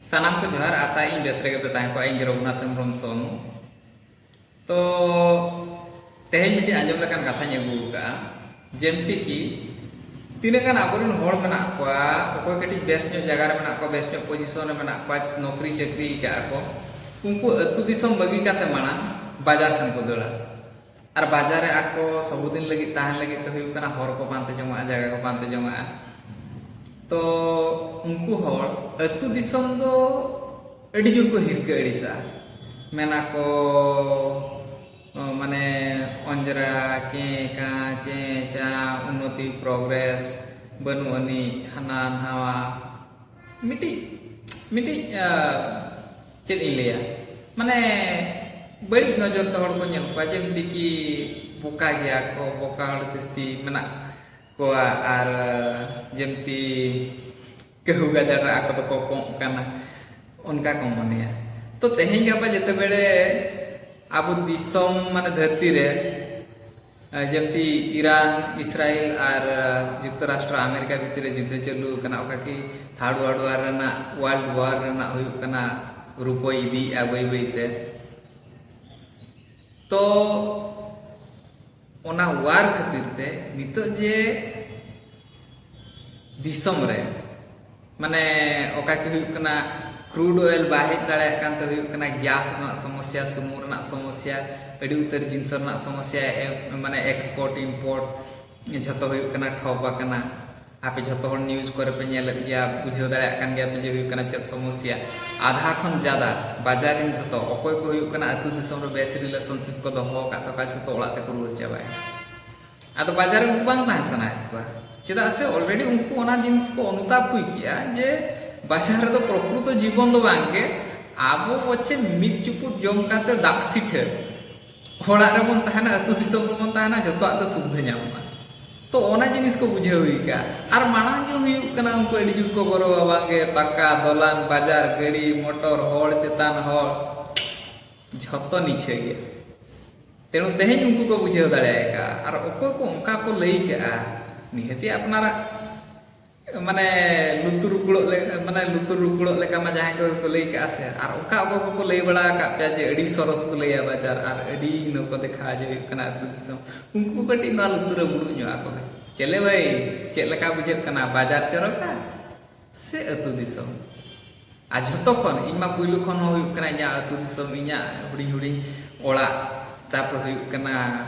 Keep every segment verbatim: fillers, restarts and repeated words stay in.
ᱥᱟᱱᱟᱢ ᱠᱚ ᱡᱚᱦᱟᱨ, ᱟᱥᱟᱭᱟᱹᱧ ᱵᱮᱥ ᱨᱮᱜᱮ ᱯᱮ ᱛᱟᱦᱮᱸ ᱠᱚᱜᱼᱟ᱾ ᱤᱧ ᱜᱮ ᱨᱚᱜᱷᱩᱱᱟᱛᱷ ᱦᱮᱢᱵᱨᱚᱢ ᱥᱚᱨᱱᱚ᱾ ᱛᱚ ᱛᱮᱦᱮᱧ ᱢᱤᱫᱴᱤᱡ ᱟᱸᱡᱚᱢ ᱞᱮᱠᱟᱱ ᱠᱟᱛᱷᱟᱧ ᱟᱹᱜᱩ ᱟᱠᱟᱫᱼᱟ, ᱡᱮᱢᱛᱤ ᱠᱤ ᱛᱤᱱᱟᱹᱜ ᱜᱟᱱ ᱟᱵᱚᱨᱮᱱ ᱦᱚᱲ ᱢᱮᱱᱟᱜ ᱠᱚᱣᱟ, ᱚᱠᱚᱭ ᱠᱟᱹᱴᱤᱡ ᱵᱮᱥ ᱧᱚᱜ ᱡᱟᱭᱜᱟ ᱨᱮ ᱢᱮᱱᱟᱜ ᱠᱚᱣᱟ, ᱵᱮᱥ ᱧᱚᱜ ᱯᱚᱡᱤᱥᱚᱱ ᱨᱮ ᱢᱮᱱᱟᱜ ᱠᱚᱣᱟ, ᱱᱚᱠᱨᱤ ᱪᱟᱹᱠᱨᱤ ᱟᱠᱟᱫᱼᱟ ᱠᱚ, ᱩᱱᱠᱩ ᱟᱹᱛᱩ ᱫᱤᱥᱚᱢ ᱵᱟᱹᱜᱤ ᱠᱟᱛᱮ ᱢᱟᱲᱟᱝ ᱵᱟᱡᱟᱨ ᱥᱮᱱ ᱠᱚ ᱫᱟᱹᱲᱟ᱾ ᱟᱨ ᱵᱟᱡᱟᱨ ᱨᱮ ᱟᱠᱚ ᱥᱚᱵᱩᱫᱤᱱ ᱞᱟᱹᱜᱤᱫ ᱛᱟᱦᱮᱱ ᱞᱟᱹᱜᱤᱫ ᱛᱮ ᱦᱩᱭᱩᱜ ᱠᱟᱱᱟ ᱦᱚᱨ ᱠᱚ ᱯᱟᱱᱛᱮ ᱡᱚᱝᱟᱜᱼᱟ, ᱡᱟᱭᱜᱟ ᱠᱚ ᱯᱟᱱᱛᱮ ᱡᱚᱝᱟᱜᱼᱟ᱾ ᱛᱚ ᱩᱱᱠᱩ ᱦᱚᱲ ᱟᱹᱛᱩ ᱫᱤᱥᱚᱢ ᱫᱚ ᱟᱹᱰᱤ ᱡᱳᱨ ᱠᱚ ᱦᱤᱨᱠᱟᱹ ᱟᱹᱲᱤᱥᱟ, ᱢᱮᱱᱟᱠᱚ ᱢᱟᱱᱮ ᱚᱸᱡᱽᱨᱟ ᱠᱮᱸ ᱠᱟᱸ ᱪᱮᱸ ᱪᱟᱸ, ᱩᱱᱱᱚᱛᱤ ᱯᱨᱚᱜᱽᱨᱮᱥ ᱵᱟᱹᱱᱩᱜ ᱟᱹᱱᱤᱡ, ᱦᱟᱱᱟ ᱱᱟᱣᱟ ᱢᱤᱫᱴᱤᱡ ᱢᱤᱫᱴᱤᱡ ᱪᱮᱫ ᱤᱧ ᱞᱟᱹᱭᱟ, ᱢᱟᱱᱮ ᱵᱟᱹᱲᱤᱡ ᱱᱚᱡᱚᱨ ᱛᱮ ᱦᱚᱲ ᱠᱚ ᱧᱮᱞ ᱠᱚᱣᱟ, ᱡᱮᱢᱛᱤ ᱠᱤ ᱵᱚᱠᱟ ᱜᱮᱭᱟ ᱠᱚ, ᱵᱚᱠᱟ ᱦᱚᱲ ᱡᱟᱹᱥᱛᱤ ᱢᱮᱱᱟᱜ ᱠᱚᱣᱟ, ᱟᱨ ᱡᱮᱢᱛᱤ ᱠᱟᱹᱦᱩ ᱜᱟᱡᱟᱲ ᱨᱮ ᱟᱠᱚ ᱫᱚᱠᱚ ᱠᱚᱸᱜ ᱠᱟᱱᱟ, ᱚᱱᱠᱟ ᱠᱚ ᱢᱚᱱᱮᱭᱟ᱾ ᱛᱚ ᱛᱮᱦᱮᱧ ᱜᱟᱯᱟ ᱡᱮᱛᱮ ᱵᱮᱲᱮ ᱟᱵᱚ ᱫᱤᱥᱚᱢ ᱢᱟᱱᱮ ᱫᱷᱟᱹᱨᱛᱤ ᱨᱮ ᱡᱮᱢᱛᱤ ᱤᱨᱟᱱ, ᱤᱥᱨᱟᱭᱮᱞ ᱟᱨ ᱡᱩᱠᱛᱚᱨᱟᱥᱴᱨᱚ ᱟᱢᱮᱨᱤᱠᱟ ᱵᱷᱤᱛᱤᱨ ᱨᱮ ᱡᱩᱫᱽᱫᱷᱚ ᱪᱟᱹᱞᱩ ᱟᱠᱟᱱᱟ, ᱚᱠᱟ ᱠᱤ ᱛᱷᱟᱨᱰ ᱣᱟᱨᱞᱰ ᱣᱟᱨ ᱨᱮᱱᱟᱜ, ᱣᱟᱨᱞᱰ ᱣᱟᱨ ᱨᱮᱱᱟᱜ ᱦᱩᱭᱩᱜ ᱠᱟᱱᱟ ᱨᱩᱯᱚᱭ ᱤᱫᱤᱭᱮᱫᱼᱟ ᱵᱟᱹᱭ ᱵᱟᱹᱭ ᱛᱮ᱾ ᱛᱚ ᱚᱱᱟ ᱣᱟᱨ ᱠᱷᱟᱹᱛᱤᱨ ᱛᱮ ᱱᱤᱛᱚᱜ ᱡᱮ ᱫᱤᱥᱚᱢ ᱨᱮ ᱢᱟᱱᱮ ᱚᱠᱟ ᱠᱚ ᱦᱩᱭᱩᱜ ᱠᱟᱱᱟ, ᱠᱨᱩᱰ ᱚᱭᱮᱞ ᱵᱟᱭ ᱦᱮᱡ ᱫᱟᱲᱮᱭᱟᱜ ᱠᱟᱱ ᱛᱮ ᱦᱩᱭᱩᱜ ᱠᱟᱱᱟ ᱜᱮᱥ ᱨᱮᱱᱟᱜ ᱥᱚᱢᱚᱥᱥᱟ, ᱥᱩᱱᱩᱢ ᱨᱮᱱᱟᱜ ᱥᱚᱢᱚᱥᱥᱟ, ᱟᱹᱰᱤ ᱩᱛᱟᱹᱨ ᱡᱤᱱᱤᱥ ᱨᱮᱱᱟᱜ ᱥᱚᱢᱚᱥᱥᱟ, ᱮ-, ᱢᱟᱱᱮ ᱮᱠᱥᱯᱳᱨᱴ ᱤᱢᱯᱳᱨᱴ ᱡᱷᱚᱛᱚ ᱦᱩᱭᱩᱜ ᱠᱟᱱᱟ ᱴᱷᱚᱯ ᱟᱠᱟᱱᱟ᱾ ᱟᱯᱮ ᱡᱷᱚᱛᱚ ᱦᱚᱲ ᱱᱤᱭᱩᱡᱽ ᱠᱚᱨᱮ ᱯᱮ ᱧᱮᱞᱮᱫ ᱜᱮᱭᱟ, ᱵᱩᱡᱷᱟᱹᱣ ᱫᱟᱲᱮᱭᱟᱜ ᱠᱟᱱ ᱜᱮᱭᱟ ᱯᱮ ᱡᱮ ᱦᱩᱭᱩᱜ ᱠᱟᱱᱟ ᱪᱮᱫ ᱥᱚᱢᱚᱥᱥᱟ᱾ ᱟᱫᱷᱟ ᱠᱷᱚᱱ ᱡᱟᱫᱟ ᱵᱟᱡᱟᱨ ᱨᱮᱱ ᱡᱷᱚᱛᱚ ᱚᱠᱚᱭ ᱠᱚ ᱦᱩᱭᱩᱜ ᱠᱟᱱᱟ ᱟᱹᱛᱩ ᱫᱤᱥᱚᱢ ᱨᱮ ᱵᱮᱥ ᱨᱤᱞᱮᱥᱚᱱᱥᱤᱯ ᱠᱚ ᱫᱚᱦᱚ ᱟᱠᱟᱫ ᱛᱟᱠᱚᱣᱟ, ᱡᱷᱚᱛᱚ ᱚᱲᱟᱜ ᱛᱮᱠᱚ ᱨᱩᱣᱟᱹᱲ ᱪᱟᱵᱟᱭᱟ᱾ ᱟᱫᱚ ᱵᱟᱡᱟᱨ ᱨᱮ ᱩᱱᱠᱩ ᱵᱟᱝ ᱛᱟᱦᱮᱸ ᱥᱟᱱᱟᱭᱮᱫ ᱠᱚᱣᱟ, ᱪᱮᱫᱟᱜ ᱥᱮ ᱚᱞᱨᱮᱰᱤ ᱩᱱᱠᱩ ᱚᱱᱟ ᱡᱤᱱᱤᱥ ᱠᱚ ᱚᱱᱩᱛᱟᱯ ᱦᱩᱭ ᱠᱮᱜᱼᱟ ᱡᱮ ᱵᱟᱡᱟᱨ ᱨᱮᱫᱚ ᱯᱨᱚᱠᱨᱩᱛᱚ ᱡᱤᱵᱚᱱ ᱫᱚ ᱵᱟᱝ ᱜᱮ, ᱟᱵᱚ ᱯᱟᱪᱷᱮ ᱢᱤᱫ ᱪᱩᱯᱩᱫ ᱡᱚᱢ ᱠᱟᱛᱮ ᱫᱟᱜ ᱥᱤᱴᱷᱟᱹ ᱚᱲᱟᱜ ᱨᱮᱵᱚᱱ ᱛᱟᱦᱮᱱᱟ, ᱟᱹᱛᱩ ᱫᱤᱥᱚᱢ ᱨᱮᱵᱚᱱ ᱛᱟᱦᱮᱱᱟ, ᱡᱚᱛᱚᱣᱟᱜ ᱛᱮ ᱥᱩᱵᱤᱫᱷᱟ ᱧᱟᱢᱚᱜᱼᱟ᱾ ᱛᱚ ᱚᱱᱟ ᱡᱤᱱᱤᱥ ᱠᱚ ᱵᱩᱡᱷᱟᱹᱣ ᱦᱩᱭ ᱠᱟᱜᱼᱟ᱾ ᱟᱨ ᱢᱟᱲᱟᱝ ᱡᱚᱝ ᱦᱩᱭᱩᱜ ᱠᱟᱱᱟ ᱩᱱᱠᱩ ᱟᱹᱰᱤ ᱡᱳᱨ ᱠᱚ ᱜᱚᱨᱚᱵᱟ, ᱵᱟᱝ ᱜᱮ ᱯᱟᱠᱟ ᱫᱚᱞᱟᱱ, ᱵᱟᱡᱟᱨ, ᱜᱟᱹᱰᱤ ᱢᱚᱴᱚᱨ, ᱦᱚᱲ ᱪᱮᱛᱟᱱ ᱦᱚᱲ, ᱡᱷᱚᱛᱚ ᱱᱤᱪᱷᱟᱹ ᱜᱮ᱾ ᱛᱮᱱᱩ ᱛᱮᱦᱮᱧ ᱩᱱᱠᱩ ᱠᱚ ᱵᱩᱡᱷᱟᱹᱣ ᱫᱟᱲᱮ ᱟᱠᱟᱫᱼᱟ᱾ ᱟᱨ ᱚᱠᱚᱭ ᱠᱚ ᱚᱱᱠᱟ ᱠᱚ ᱞᱟᱹᱭ ᱠᱟᱜᱼᱟ, ᱱᱤᱦᱟᱹᱛᱤ ᱟᱯᱱᱟᱨᱟᱜ ᱢᱟᱱᱮ ᱞᱩᱛᱩᱨ ᱨᱩᱠᱩᱲᱚᱜ ᱞᱮ-, ᱢᱟᱱᱮ ᱞᱩᱛᱩᱨ ᱨᱩᱠᱩᱲᱚᱜ ᱞᱮᱠᱟ ᱢᱟ ᱡᱟᱦᱟᱸᱭ ᱠᱚ ᱠᱚ ᱞᱟᱹᱭ ᱠᱟᱜᱼᱟ ᱥᱮ, ᱟᱨ ᱚᱠᱟ ᱚᱠᱚᱭ ᱠᱚᱠᱚ ᱞᱟᱹᱭ ᱵᱟᱲᱟ ᱟᱠᱟᱫ ᱯᱮᱭᱟ ᱡᱮ ᱟᱹᱰᱤ ᱥᱚᱨᱚᱥ ᱠᱚ ᱞᱟᱹᱭᱟ ᱵᱟᱡᱟᱨ ᱟᱨ ᱟᱹᱰᱤ ᱦᱤᱱᱟᱹ ᱠᱚ ᱫᱮᱠᱷᱟᱣᱟ ᱡᱮ ᱦᱩᱭᱩᱜ ᱠᱟᱱᱟ ᱟᱹᱛᱩ ᱫᱤᱥᱚᱢ, ᱩᱱᱠᱩ ᱠᱟᱹᱴᱤᱡ ᱱᱚᱣᱟ ᱞᱩᱛᱩᱨ ᱨᱮ ᱵᱩᱲᱩ ᱧᱚᱜ ᱟᱠᱚ ᱯᱮ᱾ ᱪᱮᱞᱮ ᱵᱷᱟᱹᱭ, ᱪᱮᱫ ᱞᱮᱠᱟ ᱵᱩᱡᱷᱟᱹᱜ ᱠᱟᱱᱟ, ᱵᱟᱡᱟᱨ ᱪᱚᱨᱚᱠᱟ ᱥᱮ ᱟᱹᱛᱩ ᱫᱤᱥᱚᱢ? ᱟᱨ ᱡᱷᱚᱛᱚ ᱠᱷᱚᱱ ᱤᱧ ᱢᱟ ᱯᱩᱭᱞᱩ ᱠᱷᱚᱱ ᱦᱚᱸ ᱦᱩᱭᱩᱜ ᱠᱟᱱᱟ ᱤᱧᱟᱹᱜ ᱟᱹᱛᱩ ᱫᱤᱥᱚᱢ, ᱤᱧᱟᱹᱜ ᱦᱩᱰᱤᱧ ᱦᱩᱰᱤᱧ ᱚᱲᱟᱜ, ᱛᱟᱨᱯᱚᱨ ᱦᱩᱭᱩᱜ ᱠᱟᱱᱟ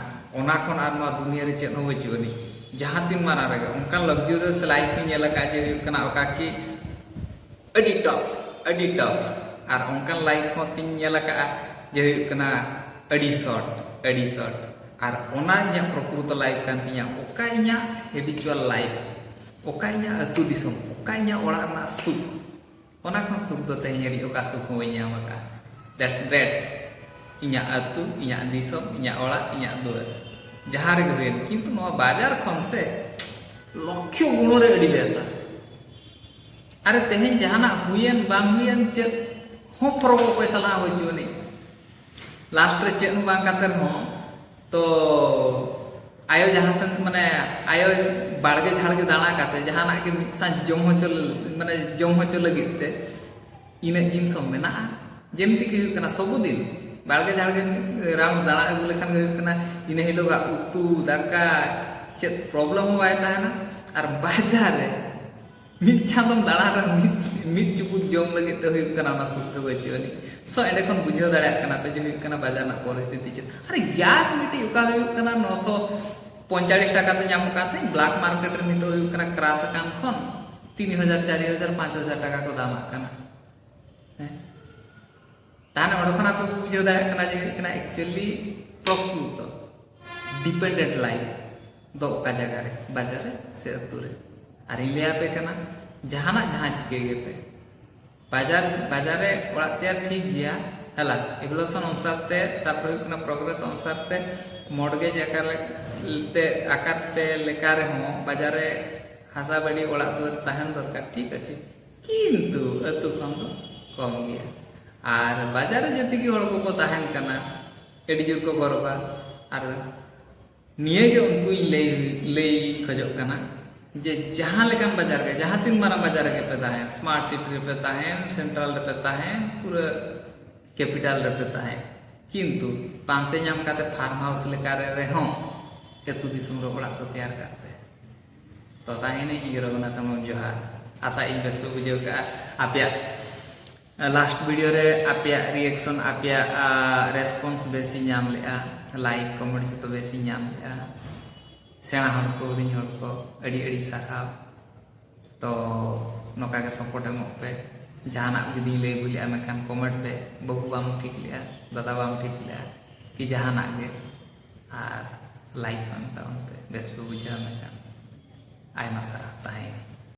ᱚᱱᱟ ᱠᱷᱚᱱ ᱟᱨ ᱱᱚᱣᱟ ᱫᱩᱱᱤᱭᱟᱹ ᱨᱮ ᱪᱮᱫ ᱦᱚᱸ ᱵᱟᱹᱪᱩᱜ ᱟᱹᱱᱤᱡ᱾ ᱡᱟᱦᱟᱸ ᱛᱤᱱ ᱢᱟᱨᱟᱝ ᱨᱮᱜᱮ ᱚᱱᱠᱟᱱ luxurious life ᱤᱧ ᱧᱮᱞ ᱟᱠᱟᱫ ᱡᱮ ᱦᱩᱭᱩᱜ ᱠᱟᱱᱟ ᱚᱠᱟ ᱠᱤ ᱟᱹᱰᱤ tough, ᱟᱹᱰᱤ tough᱾ ᱟᱨ ᱚᱱᱠᱟᱱ life ᱦᱚᱸ ᱛᱤᱧ ᱧᱮᱞ ᱟᱠᱟᱫᱼᱟ ᱡᱮ ᱦᱩᱭᱩᱜ ᱠᱟᱱᱟ ᱟᱹᱰᱤ short, ᱟᱹᱰᱤ short᱾ ᱟᱨ ᱚᱱᱟ ᱤᱧᱟᱹᱜ ᱯᱨᱚᱠᱨᱤᱛᱚ life ᱠᱟᱱ ᱛᱤᱧᱟᱹ᱾ ᱚᱠᱟ ᱤᱧᱟᱹᱜ habitual life, ᱚᱠᱟ ᱤᱧᱟᱹᱜ ᱟᱹᱛᱩ ᱫᱤᱥᱚᱢ, ᱚᱠᱟ ᱤᱧᱟᱹᱜ ᱚᱲᱟᱜ ᱨᱮᱱᱟᱜ ᱥᱩᱠ, ᱚᱱᱟ ᱠᱷᱚᱱ ᱥᱩᱠ ᱫᱚ ᱛᱮᱦᱮᱧ ᱦᱟᱹᱨᱤᱡ ᱚᱠᱟ ᱥᱩᱠ ᱦᱚᱸ ᱵᱟᱹᱧ ᱧᱟᱢ ᱟᱠᱟᱫᱼᱟ᱾ That's great᱾ ᱤᱧᱟᱹᱜ ᱟᱹᱛᱩ, ᱤᱧᱟᱹᱜ ᱫᱤᱥᱚᱢ, ᱤᱧᱟᱹᱜ ᱚᱲᱟᱜ, ᱤᱧᱟᱹᱜ ᱫᱩᱣᱟᱹᱨ, ᱡᱟᱦᱟᱸ ᱨᱮᱜᱮ ᱦᱩᱭᱮᱱ, ᱠᱤᱱᱛᱩ ᱱᱚᱣᱟ ᱵᱟᱡᱟᱨ ᱠᱷᱚᱱ ᱥᱮ ᱞᱚᱠᱷᱭᱚ ᱜᱩᱬᱚ ᱨᱮ ᱟᱹᱰᱤ ᱵᱮᱥᱟ᱾ ᱟᱨᱮ, ᱛᱮᱦᱮᱧ ᱡᱟᱦᱟᱱᱟᱜ ᱦᱩᱭᱮᱱ ᱵᱟᱝ ᱦᱩᱭᱮᱱ, ᱪᱮᱫ ᱦᱚᱸ ᱯᱚᱨᱚᱵᱽ ᱚᱠᱚᱭ ᱥᱟᱞᱟᱜ ᱦᱚᱸ ᱵᱟᱹᱪᱩᱜ ᱟᱹᱱᱤᱡ᱾ Last ᱨᱮ ᱪᱮᱫ ᱦᱚᱸ ᱵᱟᱝ ᱠᱟᱛᱮ ᱨᱮᱦᱚᱸ, ᱛᱚ ᱟᱭᱳ ᱡᱟᱦᱟᱸ ᱥᱮᱱ, ᱢᱟᱱᱮ, ᱟᱭᱳ ᱵᱟᱲᱜᱮ ᱡᱷᱟᱲᱜᱮ ᱫᱟᱬᱟ ᱠᱟᱛᱮ ᱡᱟᱦᱟᱱᱟᱜ ᱜᱮ ᱢᱤᱫ ᱥᱟᱶ ᱡᱚᱢ ᱦᱚᱪᱚ, ᱢᱟᱱᱮ, ᱡᱚᱢ ᱦᱚᱪᱚ ᱞᱟᱹᱜᱤᱫ ᱛᱮ ᱤᱱᱟᱹᱜ ᱡᱤᱱᱤᱥ ᱦᱚᱸ ᱢᱮᱱᱟᱜᱼᱟ᱾ ᱡᱮᱢᱛᱤ ᱠᱤ ᱦᱩᱭᱩᱜ ᱠᱟᱱᱟ, ᱥᱚᱵᱩᱫᱤᱱ ᱵᱟᱲᱜᱮ ᱡᱷᱟᱲᱜᱮ ᱢᱤᱫ round ᱫᱟᱬᱟ ᱟᱹᱜᱩ ᱞᱮᱠᱷᱟᱱ ᱜᱮ ᱦᱩᱭᱩᱜ ᱠᱟᱱᱟ, ᱤᱱᱟᱹ ᱦᱤᱞᱳᱜᱟᱜ ᱩᱛᱩ ᱫᱟᱠᱟ ᱪᱮᱫ problem ᱦᱚᱸ ᱵᱟᱭ ᱛᱟᱦᱮᱱᱟ᱾ ᱟᱨ ᱵᱟᱡᱟᱨ ᱨᱮ ᱢᱤᱫ ᱪᱟᱸᱫᱚᱢ ᱫᱟᱬᱟᱱ ᱨᱮᱦᱚᱸ ᱢᱤᱫ, ᱢᱤᱫ ᱪᱩᱯᱩᱫ ᱡᱚᱢ ᱞᱟᱹᱜᱤᱫ ᱛᱮ ᱦᱩᱭᱩᱜ ᱠᱟᱱᱟ ᱚᱱᱟ ᱥᱩᱠ ᱫᱚ ᱵᱟᱹᱪᱩᱜ ᱟᱹᱱᱤᱡ᱾ So, ᱮᱸᱰᱮ ᱠᱷᱚᱱ ᱵᱩᱡᱷᱟᱹᱣ ᱫᱟᱲᱮᱭᱟᱜ ᱠᱟᱱᱟ ᱯᱮ ᱡᱮ ᱦᱩᱭᱩᱜ ᱠᱟᱱᱟ ᱵᱟᱡᱟᱨ ᱨᱮᱱᱟᱜ ᱯᱚᱨᱤᱥᱛᱷᱤᱛᱤ ᱪᱮᱫ᱾ ᱟᱨ gas ᱢᱤᱫᱴᱤᱡ ᱚᱠᱟ ᱦᱩᱭᱩᱜ ᱠᱟᱱᱟ ᱱᱚᱥᱚ ᱯᱚᱸᱭᱛᱟᱞᱤᱥ ᱴᱟᱠᱟ ᱛᱮ ᱧᱟᱢᱚᱜ ᱠᱟᱱ ᱛᱟᱦᱮᱸᱫ, black market ᱨᱮ ᱱᱤᱛᱚᱜ ᱦᱩᱭᱩᱜ ᱠᱟᱱᱟ crush ᱟᱠᱟᱱ ᱠᱷᱚᱱ ᱛᱤᱱ ᱦᱟᱡᱟᱨ, ᱪᱟᱨ ᱦᱟᱡᱟᱨ, ᱯᱟᱸᱪ ᱦᱟᱡᱟᱨ ᱴᱟᱠᱟ ᱠᱚ ᱫᱟᱢᱟᱜ ᱠᱟᱱᱟ᱾ ᱦᱮᱸ, ᱛᱟᱦᱞᱮ ᱚᱸᱰᱮ ᱠᱷᱚᱱ ᱟᱯᱮ ᱯᱮ ᱵᱩᱡᱷᱟᱹᱣ ᱫᱟᱲᱮᱭᱟᱜ ᱠᱟᱱᱟ ᱡᱮ ᱦᱩᱭᱩᱜ ᱠᱟᱱᱟ actually ᱯᱨᱚᱠᱨᱤᱛᱚ dependent life ᱫᱚ ᱚᱠᱟ ᱡᱟᱭᱜᱟ ᱨᱮ, ᱵᱟᱡᱟᱨ ᱨᱮ ᱥᱮ ᱟᱹᱛᱩ ᱨᱮ᱾ ᱟᱨᱤᱧ ᱞᱟᱹᱭ ᱟᱯᱮ ᱠᱟᱱᱟ, ᱡᱟᱦᱟᱱᱟᱜ ᱡᱟᱦᱟᱸ ᱪᱤᱠᱟᱹᱭ ᱜᱮᱯᱮ, ᱵᱟᱡᱟᱨ, ᱵᱟᱡᱟᱨ ᱨᱮ ᱚᱲᱟᱜ ᱛᱮᱭᱟᱨ ᱴᱷᱤᱠ ᱜᱮᱭᱟ, ᱦᱮᱞᱟ, evolution ᱚᱱᱩᱥᱟᱨ ᱛᱮ, ᱛᱟᱨᱯᱚᱨᱮ ᱦᱩᱭᱩᱜ ᱠᱟᱱᱟ progress ᱚᱱᱩᱥᱟᱨ ᱛᱮ, mortgage ᱟᱠᱟᱨ ᱛᱮ, ᱟᱠᱟᱨ ᱛᱮ ᱞᱮᱠᱟ ᱨᱮᱦᱚᱸ ᱵᱟᱡᱟᱨ ᱨᱮ ᱦᱟᱥᱟ ᱵᱟᱹᱲᱤ ᱚᱲᱟᱜ ᱫᱩᱣᱟᱹᱨ ᱛᱟᱦᱮᱱ ᱫᱚᱨᱠᱟᱨ, ᱴᱷᱤᱠ ᱟᱪᱷᱮ, ᱠᱤᱱᱛᱩ ᱟᱹᱛᱩ ᱠᱷᱚᱱ ᱫᱚ ᱠᱚᱢ ᱜᱮᱭᱟ᱾ ᱟᱨ ᱵᱟᱡᱟᱨ ᱨᱮ ᱡᱮᱛᱮ ᱜᱮ ᱦᱚᱲ ᱠᱚᱠᱚ ᱛᱟᱦᱮᱱ ᱠᱟᱱᱟ, ᱟᱹᱰᱤ ᱡᱳᱨ ᱠᱚ ᱜᱚᱨᱚᱵᱟ᱾ ᱟᱨ ᱱᱤᱭᱟᱹ ᱜᱮ ᱩᱱᱠᱩᱧ ᱞᱟᱹᱭ, ᱞᱟᱹᱭ ᱠᱷᱚᱡᱚᱜ ᱠᱟᱱᱟ ᱡᱮ ᱡᱟᱦᱟᱸ ᱞᱮᱠᱟᱱ ᱵᱟᱡᱟᱨ ᱜᱮ, ᱡᱟᱦᱟᱸ ᱛᱤᱱ ᱢᱟᱨᱟᱝ ᱵᱟᱡᱟᱨ ᱨᱮᱜᱮ ᱯᱮ ᱛᱟᱦᱮᱱ, ᱥᱢᱟᱨᱴ ᱥᱤᱴᱤ ᱨᱮᱯᱮ ᱛᱟᱦᱮᱱ, ᱥᱮᱱᱴᱨᱟᱞ ᱨᱮᱯᱮ ᱛᱟᱦᱮᱱ, ᱯᱩᱨᱟᱹ ᱠᱮᱯᱤᱴᱟᱞ ᱨᱮᱯᱮ ᱛᱟᱦᱮᱱ, ᱠᱤᱱᱛᱩ ᱯᱟᱱᱛᱮ ᱧᱟᱢ ᱠᱟᱛᱮ ᱯᱷᱟᱨᱢ ᱦᱟᱣᱩᱥ ᱞᱮᱠᱟ ᱨᱮ ᱨᱮᱦᱚᱸ ᱟᱹᱛᱩ ᱫᱤᱥᱚᱢ ᱨᱮ ᱚᱲᱟᱜ ᱫᱚ ᱛᱮᱭᱟᱨ ᱠᱟᱜ ᱯᱮ᱾ ᱛᱚ ᱛᱟᱦᱮᱸᱭᱮᱱᱟᱹᱧ ᱤᱧ ᱨᱚᱜᱷᱩᱱᱟᱛᱷ ᱦᱮᱢᱵᱨᱚᱢ, ᱡᱚᱦᱟᱨ᱾ ᱟᱥᱟ ᱤᱧ ᱵᱮᱥ ᱯᱮ ᱵᱩᱡᱷᱟᱹᱣ ᱠᱟᱜᱼᱟ᱾ ᱟᱯᱮᱭᱟᱜ ᱞᱟᱥᱴ ᱵᱷᱤᱰᱤᱭᱳ ᱨᱮ ᱟᱯᱮᱭᱟᱜ ᱨᱤᱭᱮᱠᱥᱚᱱ, ᱟᱯᱮᱭᱟᱜ ᱨᱮᱥᱯᱚᱱᱥ ᱵᱮᱥᱤᱧ ᱧᱟᱢ ᱞᱮᱜᱼᱟ, ᱞᱟᱭᱤᱠ ᱠᱚᱢᱮᱱᱴ ᱡᱚᱛᱚ ᱵᱮᱥᱤᱧ ᱧᱟᱢ ᱞᱮᱜᱼᱟ᱾ ᱥᱮᱬᱟ ᱦᱚᱲ ᱠᱚ, ᱦᱩᱰᱤᱧ ᱦᱚᱲ ᱠᱚ, ᱟᱹᱰᱤ ᱟᱹᱰᱤ ᱥᱟᱨᱦᱟᱣ᱾ ᱛᱚ ᱱᱚᱝᱠᱟ ᱜᱮ ᱥᱟᱯᱳᱨᱴ ᱮᱢᱚᱜ ᱯᱮ᱾ ᱡᱟᱦᱟᱱᱟᱜ ᱡᱩᱫᱤᱧ ᱞᱟᱹᱭ ᱵᱷᱩᱞᱮᱜᱼᱟ ᱢᱮᱱᱠᱷᱟᱱ ᱠᱚᱢᱮᱱᱴ ᱯᱮ, ᱵᱟᱹᱵᱩ ᱵᱟᱢ ᱴᱷᱤᱠ ᱞᱮᱜᱼᱟ, ᱫᱟᱫᱟ ᱵᱟᱢ ᱴᱷᱤᱠ ᱞᱮᱜᱼᱟ, ᱠᱤ ᱡᱟᱦᱟᱱᱟᱜ ᱜᱮ᱾ ᱟᱨ ᱞᱟᱭᱤᱠ ᱦᱚᱸ ᱮᱢ ᱛᱟᱵᱚᱱ ᱯᱮ, ᱵᱮᱥ ᱯᱮ ᱵᱩᱡᱷᱟᱹᱣᱟ ᱢᱮᱱᱠᱷᱟᱱ᱾ ᱟᱭᱢᱟ ᱥᱟᱨᱦᱟᱣ, ᱛᱟᱦᱮᱸᱭᱮᱱᱟ᱾